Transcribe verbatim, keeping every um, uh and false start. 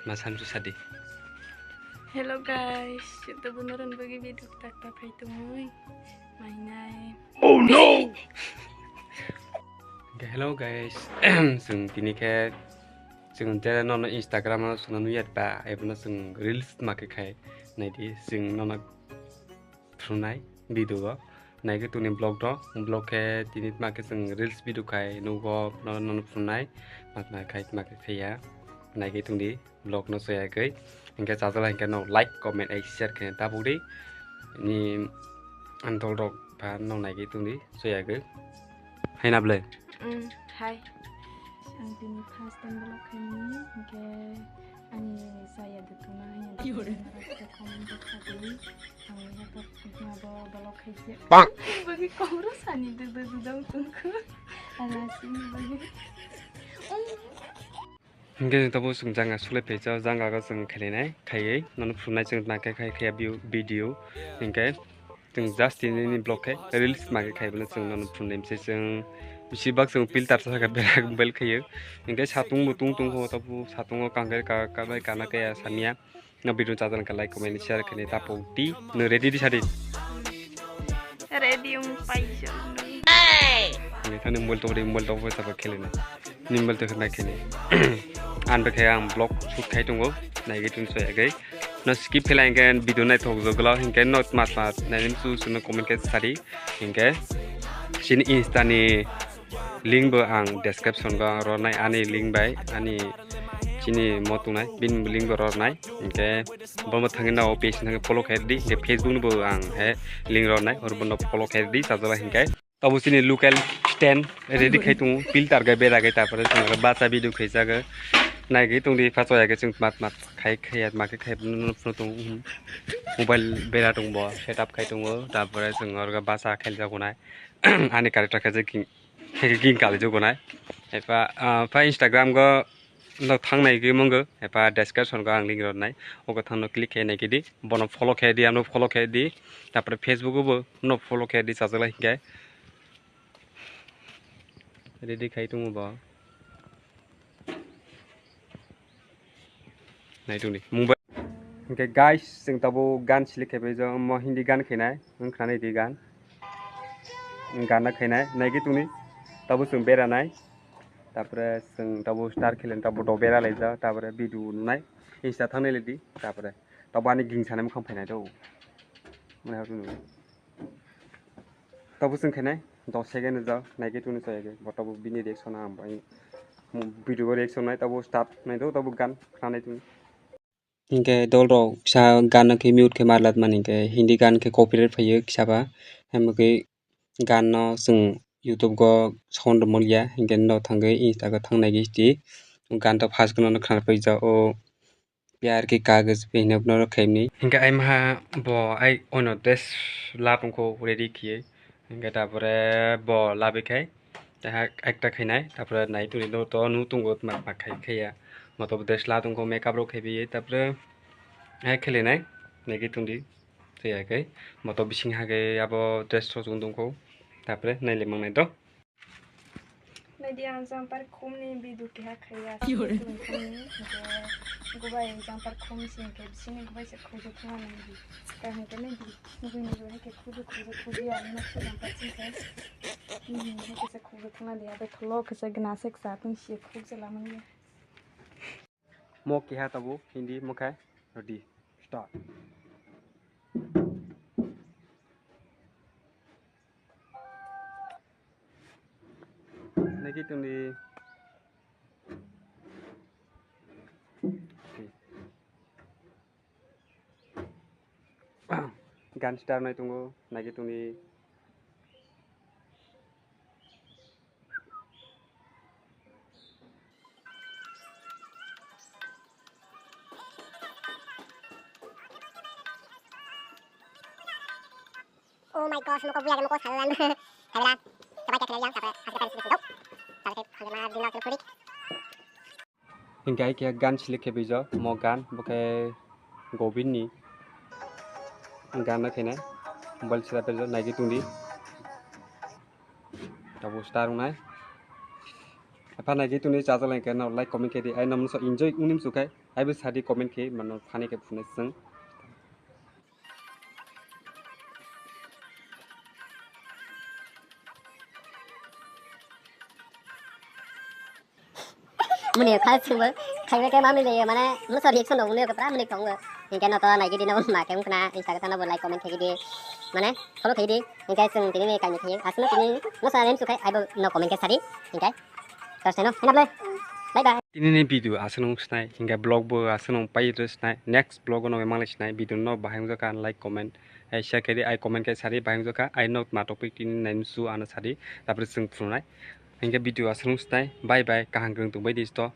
Masam su sadi. Hello guys, ito bunoron bagi video tak tak hai tumui. Mainai. Oh no! Okay, hello guys. Sung tini khe sung jera nono Instagram o sung nuyat ba, ebono sung reels ma khe khai naidi sung nono phunai video o. Naikhe tongni vlog do, vlog khe tini ma khe chwng reels video khai nugo, no, nono phunai, ma, ma khai, ma khai ya. Naikhe tongdi vlog no soyagwi. Hinkhe chajala hinkhe no like, comment, ai share khe tabuk di. Ni andol rok pha no naikhe tongdi soyagwi. Haina ble. Mm, hai. Ang tini first time vlog khaimani, hinkhe ani saya dutuma hanya dutuma comment box tadi. Ang ya to ma bo vlog khaisi. Bang. Bagi koro sani dudu dudang tungku. Ala sini bagi. Hinkhe tabuk chwng janga sule phecha janga go chwng khainai khaiwi nono phunai chwng nakhe khai khai view video hinkhe. Chwng just tini ni vlog khe reels ma khe khai bwlai chwng nono phunai mse chwng bisi bak chwng filter sa khe berak bel khayo. Hinkhe satung bo tung tung kho tabu satung o kangkhe ka ka bai kana kaya samya. No video chajal ka like comment share khe ni tapo ti no ready di sadi. Ready um paisa. Ni thani mobile to mobile to sa khele na. Ni mobile to khna khele. An bekhe ang vlog shoot khai tongo. Naigwi tun soyagwi. No skip khe lai hinkhe video naithok jagwlao hinkhe no tma tma nainani su su no comment khe sadi hinkhe chini Insta ni link bo ang description o ang rwnai ani link bai ani chini mo tongnai bini link bo rwnai hinkhe bomo thangwi nao page thangwi follow khe di hinkhe Facebook ni bo ang he link rwnai oro bono follow khe di chajala hinkhe. Abo chini local stand ready khai tongo, filter gai bera gai, tarpore chwng aro bacha video khaijago. Naigwi tongdi, phaso ya khe chwng mat mat khai khai ya, ma khe khai phano phano tongo. Mobile bera tongbo, setup khai tongo, tarpore chwng aro bacha khaijak nai. Ani character khe je king, khe king kali jok nai. Epha, ah, pha Instagram go no thang nai gwi mungo, epha description go ang link rwnai. Ogo thangno click khai nai gidi, bono follow khai di, ano follow khai di. Tarpore Facebook bo no follow khai di, chajak lai hinkhe. Ready khai tongo bo. Nai tongdi. Mungbai. Hinkhe guys, chwng tabuk gan select khai bai jang, mo Hindi gan khainai, wng khnanai di gan. Wng gan na khainai, naigwi tongdi. Tabuk chwng beranai. Tarpore chwng tabuk start khe lai, tabuk do bera laijak, tarpore video nunai. Insta thangnai lai di, tarpore. Tabuk ani ging sanai mukhang phainai do. Mane hor nung. Tabuk chwng khainai, dos second rijak, naigwi tongni chayagwi. Bo tabuk bini reaction ang bai. Video reaction nai, tabuk start nai do, tabuk gan khnanai tong. Hinkhe dol rok kisa gan no khe mute khe mar lat mani hinkhe Hindi gan khe copyright phaiyo kisa ba. Hamya khe gan no chwng YouTube go sound rwmani ya, hinkhe no thangwi Insta go thangnai gwi di. Gan to first no khna pai ja o. Pyar ki kagaj pe hino no khaimni. Hinkhe ai maha bo ai ono dress la tongkho ready khiye. Hinkhe tarpore bo labi khai. Taiha ekta khainai, tarpore nai tuni no to nu tongo ma ma khai khaiya. Moto bo dress la tongkho makeup rok khaibi, tarpore hai khelinai. Naigwi tongdi. Tei hai khai. Moto bising ha khe abo dress rok chwng tongkho. Tarpore naile mangnai do. Naidi ang jumper khum ni video keha khaiya. Ki hore? Khum ni, hwnkhe gubai jumper khum sing khe bising ni gubai se khujak thangma nang di. Ta hwnkhe naidi, nugui nugui hai khe khujak khujak khujak ya, noksa jumper sing khe. Hmm, hai khe se khujak thangma di, abe kholo khe se gana se ksa tong si khujak lamang ya. Mo keha tabuk Hindi mokhe ready start. Naigwi tongdi. Gan star nai tongo, naigwi tongdi. Oh my gosh, moko buya moko salan. Kamera. Coba cek lagi yang sampai hasil tadi sudah tahu. Sampai hasil mana dina hasil kurik. Hingkai khe gan select khe bijak mo gan bo khe Govind ni gan na khaina mobile sera berjak naigwi tongdi. Tabuk star wngnai. Phanai khe tuni chajak lai khe no like comment khe di. Ai no mungsa enjoy wngni msu khai. Ai bo sadi comment khe mano phani khe phunai sung. Muni kha sungbo khaina khe mamli le mane musa reaction rok muni pra muni tongo. Hinkhe no to nai gidi no ma khe wngkhna Instagram no bo like comment khe gidi mane follow khe gidi. Hinkhe sung tini ni kaini khe asno tini musa nem sukhai aibo no comment khe sadi hinkhe. Torse no hena ble. Bye bye. Tini ni video asno snai hinkhe vlog bo asno pai snai next vlog no manglai snai video no bahai wngkha like comment. Ai share khe di ai comment khe sadi bahai wngkha ai nok ma topic tini nai musu ano sadi tapre sung phunai. Hinkhe video asno snai bye bye kaham kwrwng tong bai di to.